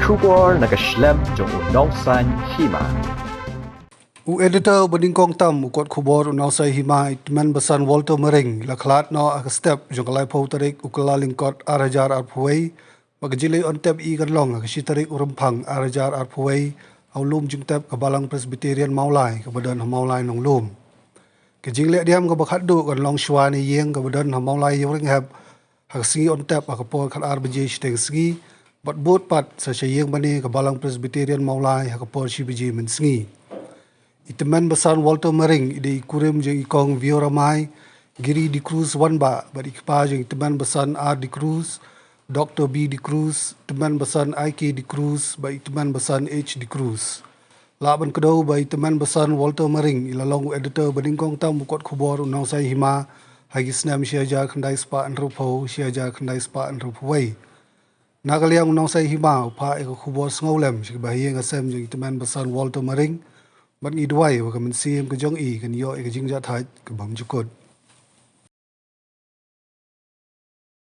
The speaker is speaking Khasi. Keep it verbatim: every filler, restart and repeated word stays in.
Khubor na ka shlem jong u Nongsaiñ Hima. U editor ba nyngkong tam u kot khubor u Nongsaiñ Hima, i Tymmen Basan Walter Maring, la khlad noh ha ka step jong ka laiphew tarik u Kyllalyngkot ar hajar arphew wei, bad ka jingleit on tep i kan long ha ka shi tarik u Rymphang ar hajar arphew wei, ha u lum jingtep ka Balang Presbyterian Mawlai kaba don ha Mawlai Nonglum. Ka jingleh diam kaba khatduh kan long shuwa na ïing kaba don ha Mawlai Ïewrynghep, ha ka sngi on tep ha ka por khatar baje shiteng sngi, bad bud pat sa sha ïing bane ka Balang Presbyterian Mawlai ha ka por shi baje mynsngi. I Tymmen Basan Walter Maring i dei i kurim jong i Kong Vioramai Giri D'Cruz Wanbah, bad i kpa jong i Tymmen Basan R D'Cruz, Doktor B D'Cruz, Tymmen Basan I K D'Cruz, bad i Tymmen Basan H D'Cruz. Lah ban kdew ba i Tymmen Basan Walter Maring i la long u editor ba nyngkong tam u kot khubor u Nongsaiñ Hima, ha ki snem shi hajar khyndai spah hynriewphew, shi hajar khyndai spah hynriewphew wei. Na ka liang u Nongsaiñ Hima u phah ïa ka khubor sngewlem sha ki bahaïing hasem jong i Tymmen Basan Walter Maring, bad ngi duwai ba ka mynsiem ka jong i kan ïoh ïa ka jingjahthait ka bymjukut.